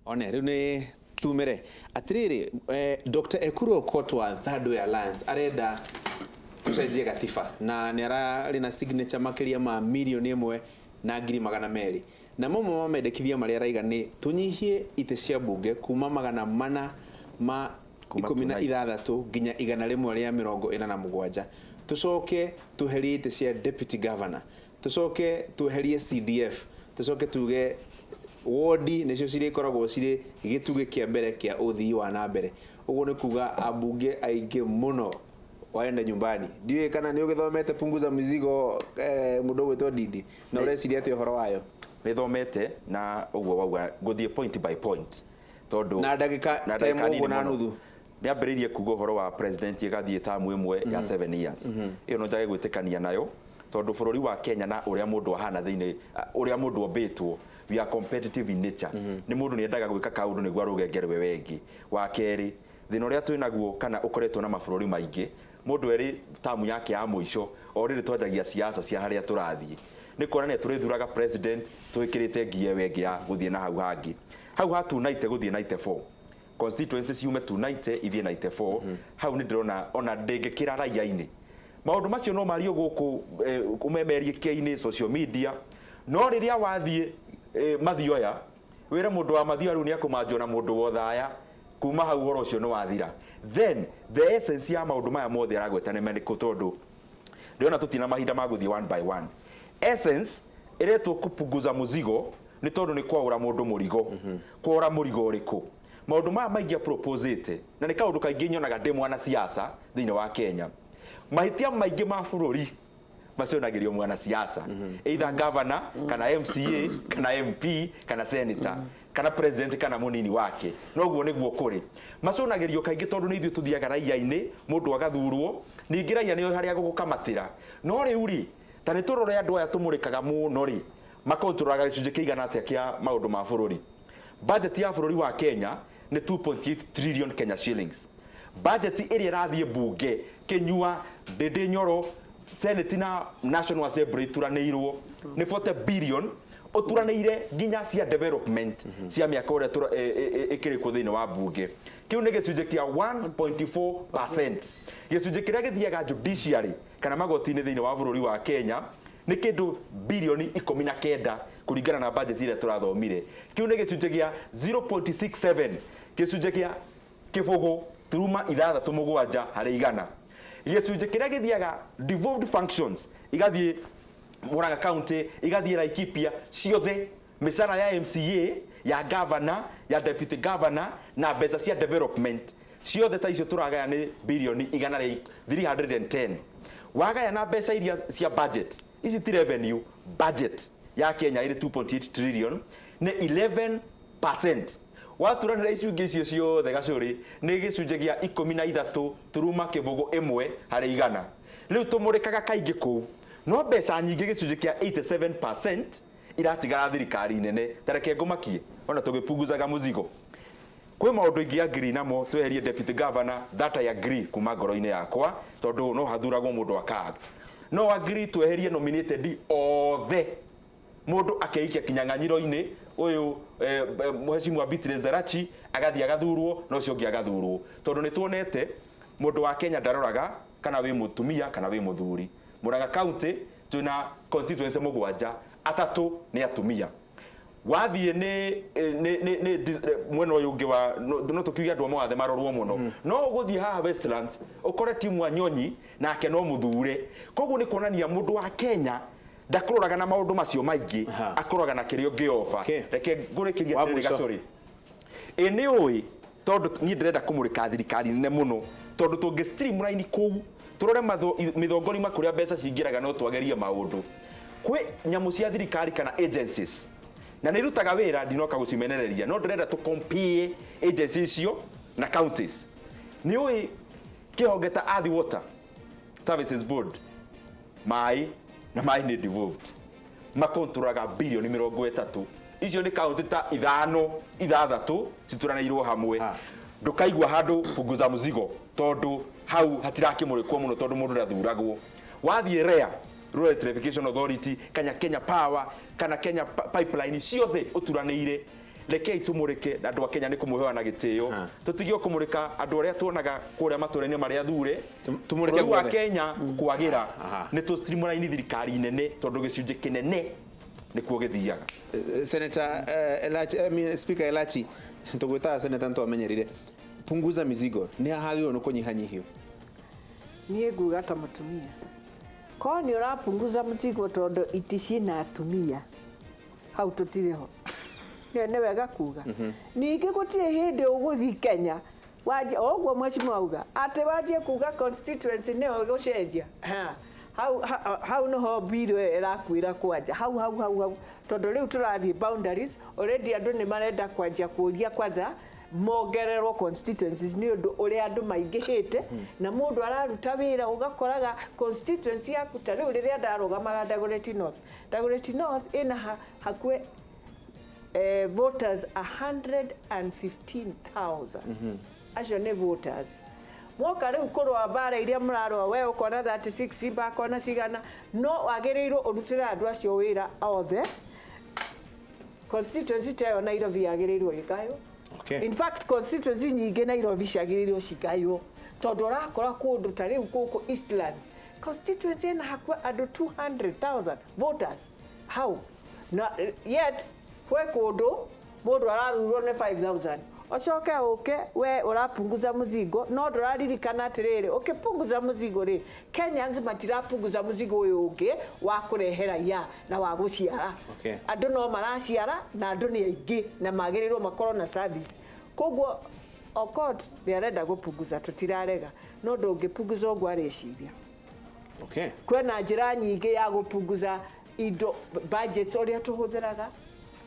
One rĩu nĩ tumĩre atĩrĩrĩ, Dr. Ekuru Aukot wa Third Way Alliance arenda tũcenjie gatiba na nĩ ararĩ na signature makĩria ma 1,200,000, na mamwe ma mendekithia marĩa araiga nĩ tũnyihie itĩ cia mbunge kuma 400 ma Kuma 16 nginya 147, tũcoke tweherie itĩ cia deputy governor, tũcoke tweherie CDF, tũcoke tuge wodi nĩcio cirĩkoragwo cirĩ gĩtugĩ kĩa mbere kĩa ũthii wa na mbere. Ũguo nĩ kuga ambunge aingĩ mũno waenda nyumbani. Ndiũĩ kana nĩ ũgĩthomete Punguza Mzigo, mũndũ ũgwĩtwo Ndindi, na ũreciria atĩa ũhoro wayo? Nĩ thomete, na ũguo wauga ngũthiĩ point by point tondũ na ndagĩka na ta ndagĩka ĩmwe nini ũguo na mũno. nuthu. Nĩ ambĩrĩirie kuga ũhoro wa president ĩgathiĩ tamu ĩmwe ya 7 years. Ĩyo no njage gwĩtĩkania nayo tondũ bũrũri wa Kenya na ũrĩa mũndũ ahana thĩinĩ, ũrĩa mũndũ ombĩtwo, we are competitive in nature. Nĩ mũndũ nĩ endaga gwĩka kaũndũ nĩguo arũge ngerwe wengĩ. Wa kerĩ, thĩna ũrĩa twĩ naguo kana ũkoretwo na mabũrũri maingĩ, mũndũ erĩ tamu yake ya mũico o rĩrĩ twanjagia siasa cia harĩa tũrathiĩ, nĩ kuonania tũrĩthuraga president twĩkĩrĩte ngia ĩyo ĩngĩ ya gũthiĩ na hau hangĩ, hau ha 290 gũthiĩ 94, constituency ciume 290 ithiĩ 94. Hau nĩ ndĩrona ona ndĩngĩkĩra raia-inĩ. Maũndũ macio no mario gũkũ, ũmemerie-inĩ social media, no rĩrĩa wathiĩ Mathioya wĩre mũndũ wa Mathioya rĩu nĩ akũmanjwo na mũndũ wa Othaya, kuma hau ũhoro ũcio nĩ wathira. Then the essence ya maũndũ maya mothe aragweta nĩ marĩkũ? Tondũ ndĩrona tũtina mahinda ma gũthiĩ one by one. Essence ĩretwo kupunguza muzigo nĩ tondũ nĩ kwaũra mũndũ mũrigo. Kwaũra mũrigo ũrĩkũ? Maũndũ maya maingĩ aproposĩte, na nĩ kaũndũ kaingĩ nyonaga ndĩ mwanasiasa thĩinĩ wa Kenya, mahĩtia maingĩ ma bũrũri macionagĩrio mwanasiasa, either governor kana MCA kana MP kana senator kana president kana mũnini wake. Noguo nĩguo kũrĩ, maconagĩrio kaingĩ tondũ nĩ ithuĩ tũthiaga raia-inĩ, mũndũ agathurwo, ningĩ raia nĩo harĩa gũgũkamatĩra. No rĩu rĩ, ta nĩ tũrore andũ aya tũmũrĩkaga mũno rĩ, makontrolaga gĩcunjĩ kĩigana atĩa kĩa maũndũ ma bũrũri? Budget ya bũrũri wa Kenya nĩ 2.8 trillion Kenya shillings. Budget ĩrĩa ĩrathiĩ mbunge, Kĩnyua, Ndĩndĩ Nyoro, Senate na National Assembly ituranĩirwo nĩ 40 billion, ũturanĩire nginya cia development cia mĩaka ũrĩa ĩkĩrĩ kuo thĩinĩ wa mbunge. Kĩu nĩ gĩcunjĩ kĩa 1.4%. Gĩcunjĩ kĩrĩa gĩthiaga judiciary kana magoti-inĩ thĩinĩ wa bũrũri wa Kenya nĩ kĩndũ bilioni 19 kũringana na budget ĩrĩa tũrathomire. Kĩu nĩ gĩcunjĩ gĩa 0.67, gĩcunjĩ kĩa 0.67 harĩ igana. Gĩcunjĩ kĩrĩa gĩthiaga devolved functions, igathiĩ Murang'a County, igathiĩ Laikipia ciothe, mĩcara ya MCA, ya governor, ya deputy governor na mbeca cia development ciothe ta icio tũragaya nĩ bilioni igana rĩa 310. Wagaya na mbeca iria cia budget, ici ti revenue, budget ya Kenya ĩrĩ 2.8 trillion, nĩ 11%. Waturanĩra icunjĩ icio ciothe gacũrĩ, nĩ gĩcunjĩ gĩa 13.01 harĩ igana. Rĩu tũmũrĩkaga kaingĩ kũu, no mbeca nyingĩ, gĩcunjĩ kĩa 87%, iratigara thirikari nene. Ta reke ngũmakie, ona tũgĩpunguzaga mũzigo kwĩ maũndũ ingĩ agree namo. Tweherie deputy governor, that I agree kuma ngoro-inĩ yakwa, tondũ no hathuragwo mũndũ aka act. No agree tweherie nominated othe, mũndũ akeikia kinyang'anyiro-inĩ ũyũ, mheshimiwa Beatrice Zerachi agathiĩ agathurwo na ũcio ũngĩ agathurwo, tondũ nĩ tuonete mũndũ wa Kenya ndaroraga kana wĩ mũtumia kana wĩ mũthuri. Murang'a County twĩna constituency mũgwanja, atatũ nĩ atumia. Wathiĩ nĩ mwena ũyũ ũngĩ wa no tũkiuge andũ a mawathe marorwo mũno, no ũgũthiĩ haha Westlands ũkore timu Wanyonyi nake no mũthure. Koguo nĩ kuonania mũndũ wa Kenya ndakũroraga na maũndũ macio maingĩ, akũroraga na kĩrĩa ũngĩoba. Reke ngũrĩkĩria Wa atĩrĩrĩ, mũico. Gacũrĩ, ĩ nĩ ũĩ tondũ niĩ ndĩrenda kũmũrĩka thirikari nene mũno, tondũ tũngĩ streamline kũu tũrore mĩthongorima kũrĩa mbeca cingĩraga, no twagerie maũndũ. Kwĩ nyamũ cia thirikari kana agencies na nĩ irutaga wĩra, ndinoka gũcimenereria, no ndĩrenda tũ compare agency icio na counties. Nĩ ũĩ kĩhonge ta Athi Water Services Board, maĩ na maĩ nĩ devolved, makontroraga bilioni 30. Icio nĩ kaunti ta ithano ithathatũ cituranĩirwo hamwe. Ndũkaigua handũ punguza mzigo, tondũ hau hatirakĩmũrĩkwo mũno, tondũ mũndũ ndathuragwo. Wathiĩ REA, Rural Electrification Authority, kana Kenya Power kana Kenya Pipeline, ciothe ũturanĩire Rekei tumurike andũ a Kenya nĩ kũmũhewa na gĩtĩo. Tũtige kũmũrĩka andũ arĩa tuonaga kũrĩa matũũra-inĩ marĩa thure. Tumũrĩke Bũrũri wa guothe. Kenya kwagĩra nĩ tũ streamline thirikari nene tondũ gĩcunjĩ kĩnene nĩkuo gĩthiaga. Senator Elachi, I mean, Speaker Elachi, tũgwĩtaga senator nĩtwamenyerire. Punguza mizigo nĩ hagĩrĩirwo nĩ kũnyihanyihio. Niĩ nguga ta mũtumia, korwo nĩ ũrapunguza mzigo tondũ iti ciĩna atumia hau tũtirĩ ho, nĩ wega kuga. Ningĩ gũtirĩ hĩndĩ ũgũthiĩ Kenya wanjie o ũguo mheshimiwa auga atĩ wanjie kuga constituency nĩyo gũcenjia. Ha, hau hau nĩho mbirũ ĩyo ĩrakuĩra kwanja hau hau hau hau, tondũ rĩu tũrathiĩ boundaries already. Andũ nĩ marenda kwanjia kũria kwanza mongererwo constituencies nĩ ũndũ ũrĩa andũ maingĩhĩte na mũndũ araruta wĩra ũgakoraga constituency yaku. Ta rĩu rĩrĩa ndarũgamaga Dagoretti North, Dagoretti North ĩna hakuhĩ voters 115,000. Acio nĩ voters. Mwoka rĩu kũrũa mbara iria mũrarũa, we ũkona 36 bakona cigana, no wagĩrĩirwo ũrutĩre andũ acio wĩra othe. Constituency ta ĩyo Nairobi yagĩrĩirwo ĩgaywo. In fact, constituency nyingĩ Nairobi ciagĩrĩirwo cigaywo, tondũ ũrakora kũndũ ta rĩu gũkũ Eastlands constituency ĩna hakuhĩ andũ 200,000 voters hau, na yet kwe kũndũ mũndũ arathurwo nĩ 5000. Ũcoke ũke we ũrapunguza mzigo, no ndũraririkana atĩrĩrĩ, ũkĩpunguza mzigo rĩ, Kenyans matirapunguza mzigo ũyũ ũngĩ wa kũrehe raia na wa gũciara. Andũ no maraciara na andũ nĩ aingĩ na magĩrĩirwo makorwo na service. Koguo Okot nĩ arenda gũpunguza, tũtirarega, no ndũngĩpunguza ũguo areciria. Kwĩna njĩra nyingĩ ya gũpunguza indo, budgets ũrĩa tũhũthĩraga,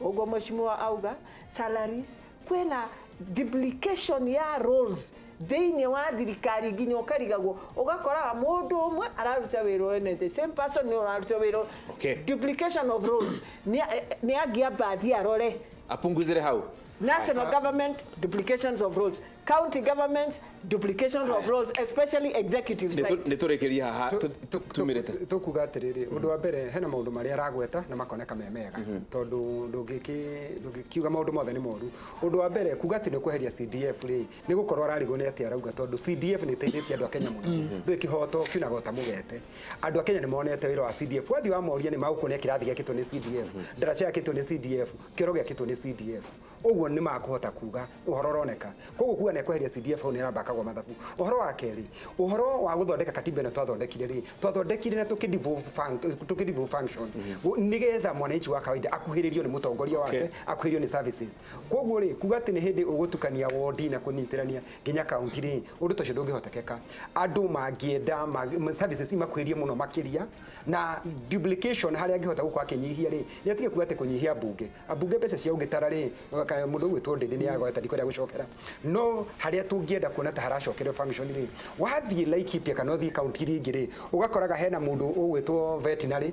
ũguo mheshimiwa auga salaries, kwĩna duplication ya roles thĩinĩ wa thirikari nginya ũkarigagwo, ũgakoraga mũndũ ũmwe araruta wĩra ũyũ na the same person nĩ ũraruta wĩra ũyũ. Duplication of roles nĩ angĩamba athiĩ arore Apunguzire hau. National government duplications of roles, county governments duplications of roles, especially executive side. Nĩ tũrĩkĩrie haha tumĩrĩte. Tũkuga atĩrĩrĩ, ũndũ wa mbere, hena maũndũ marĩa aragweta na makoneka me mega, tondũ ndũngĩkiuga maũndũ mothe nĩ moru. Ũndũ wa mbere, kuga atĩ nĩ kweheria CDF rĩ, nĩ gũkorwo ararigwo nĩ atĩ arauga, tondũ CDF nĩ ĩteithĩtie andũ a Kenya mũno. Ndũĩ kĩhoto kiunaga ũta mũgete. Andũ a Kenya nĩ monete wĩra wa CDF. Wathiĩ wamoria nĩ magũkuonia kĩrathi gĩakĩtwo nĩ CDF, ndaraca yakĩtwo nĩ CDF, kĩoro gĩakĩtwo nĩ CDF. Ũguo nĩ makũhota kuga ũhoro ũroneka. Koguo kuga nĩ kweheria CDF hau nĩ aramba akagwa mathabu. Ũhoro wa kerĩ, ũhoro wa gũthondeka katiba ĩno twathondekire rĩ, twathondekire na tũkĩ devolve function nĩgetha mwananchi wa kawaida akuhĩrĩrio nĩ mũtongoria wake, akuhĩrĩrio nĩ services. Koguo rĩ, kuga atĩ nĩ hĩndĩ ũgũtukania wondi na kũnyitĩrania nginya kaunti rĩ, ũndũ ta ũcio ndũngĩhotekeka. Andũ mangĩenda services imakuhĩrie mũno makĩria, na duplication harĩa angĩhota gũkorwo akĩnyihia rĩ, nĩ atige kuga atĩ kũnyihia mbunge. Ambunge mbeca cia ũngĩtara rĩ, mũndũ ũgwĩtwo Ndĩndĩ nĩ agweta, ndikwenda gũcokera, no harĩa tũngĩenda kuona ta haracokerwo function rĩ, wathiĩ Laikipia kana ũthiĩ kaunti iria ingĩ rĩ, ũgakoraga hena mũndũ ũgwĩtwo veterinary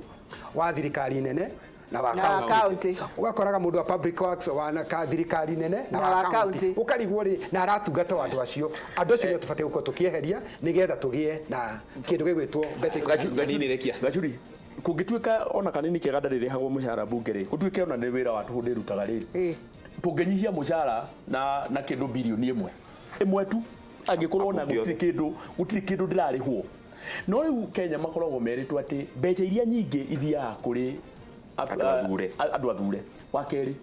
wa thirikari nene na wa Na wa county. county. Ũgakoraga mũndũ wa public works wa na ka thirikari nene na Na wa wa county. county. Ũkarigwo rĩ, na aratungata o andũ acio. Andũ acio nĩo tũbatiĩ gũkorwo tũkĩeheria nĩgetha tũgĩe na kĩndũ gĩgwĩtwo mbeca. Nini rekia. Gacuri, kũngĩtuĩka ona kanini kega ndarĩrĩhagwo mũcara mbunge rĩ, gũtuĩke ona nĩ wĩra wa tũhũ ndĩrutaga rĩ, tũngĩnyihia mũcara na kĩndũ birioni ĩmwe ĩmwe tu, angĩkorwo ona Ambunge gũtirĩ othe. kĩndũ, gũtirĩ kĩndũ ndĩrarĩhwo. No rĩu Kenya makoragwo merĩtwo atĩ mbeca iria nyingĩ ithiaga kũrĩ Andũ athure. Andũ athure. Wa kerĩ,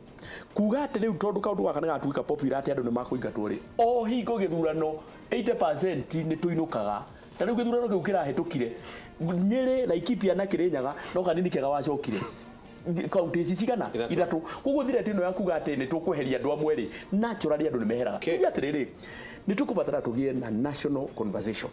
kuga atĩ rĩu tondũ kaũndũ gaka nĩ gatuĩka popular atĩ andũ nĩ makũingatwo rĩ, o hingo gĩthurano 80% nĩ tũinũkaga. Ta rĩu gĩthurano kĩu kĩrahĩtũkire, Nyĩrĩ, Laikipia na Kĩrĩnyaga no kanini kega wacokire. Kaunti ici cigana? Ithatũ. Ithatũ. Koguo thireti ĩno ya kuga atĩ nĩ tũkweheria andũ amwe rĩ, naturally andũ nĩ meheraga. Tuge atĩrĩrĩ, nĩ tũkũbatara tũgĩe na national conversation,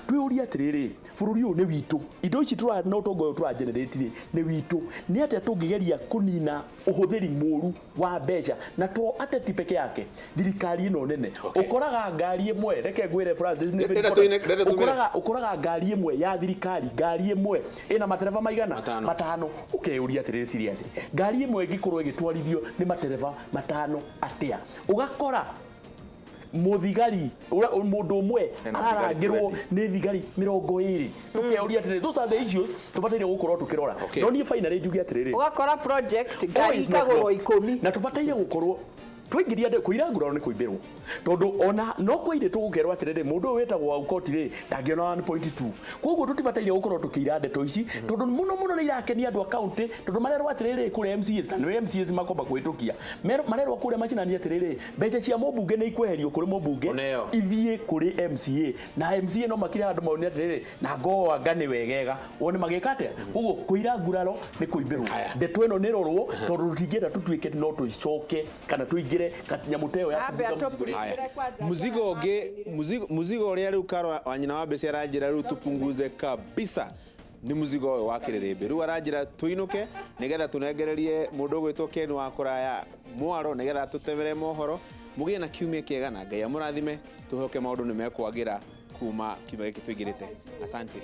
twĩũrie atĩrĩrĩ, bũrũri ũyũ nĩ witũ, indo ici tũra na ũtonga ũyũ tũra generate rĩ, nĩ witũ. Nĩ atĩa tũngĩgeria kũnina ũhũthĩri mũru wa mbeca? Na to ateti peke yake, thirikari ĩno nene, ũkoraga ngari ĩmwe, reke ngwĩre Francis, nĩ very Ndĩrenda important. ndĩrenda tũmĩre. Ũkoraga ngari ĩmwe ya thirikari, ngari ĩmwe ĩna matereba maigana? Matano. Matano. Ũkeyũria atĩrĩrĩ, serious, ngari ĩmwe ĩngĩkorwo ĩgĩtwarithio nĩ matereba matano atĩa? Ũgakora mũthigari mũndũ ũmwe Hena thigari ararangĩrwo 20. nĩ thigari 20. Tũkeyũria atĩrĩrĩ, those are the issues tũbataire gũkorwo tũkĩrora. No niĩ finally njuge atĩrĩrĩ, ũgakora project all ngari is not ikagũrwo lost. 10. Na tũbataire gũkorwo Twaingĩria kũira nguraro nĩ kũimbĩrwo tondũ ona no kwaire tũgũkerwo atĩrĩrĩ mũndũ ũyũ wĩtagwo Aukot rĩ ndangĩona 1.2. Koguo tũtibataire gũkorwo tũkĩira ndeto ici tondũ mũno mũno nĩ irakenia andũ a county tondũ marerwo atĩrĩrĩ kũrĩa MCAs na nĩ MCAs makomba kũhĩtũkia. Marerwo kũrĩa macinani atĩrĩrĩ mbeca cia mũmbunge nĩ ikweherio kũrĩ mũmbunge ithiĩ kũrĩ MCA na MCA no makire handũ maone atĩrĩrĩ na ngoanga nĩ wegega wone magĩka atĩa. Koguo kũira nguraro nĩ kũimbĩrwo. Ndeto ĩno nĩ ĩrorwo tondũ tũtingĩenda tũtuĩke no tũcoke kana tũingĩre nyamũ ta ĩyo ya kũguca mũzigo ũngĩ mũzigo ũrĩa rĩu Karo wa nyina wa mbeca aranjĩra rĩu tupunguze kabisa nĩ mũzigo ũyũ wa kĩrĩrĩmbĩ. Rĩu aranjĩra tũinũke nĩgetha tũnengererie mũndũ ũgwĩtwo Ken wa kũraya mwaro nĩgetha tũtemere mohoro. Mũgĩe na kiumia kĩega na Ngai amũrathime. Tũhoke maũndũ nĩ mekwagĩra kuma kiumia gĩkĩ tũingĩrĩte. Asante.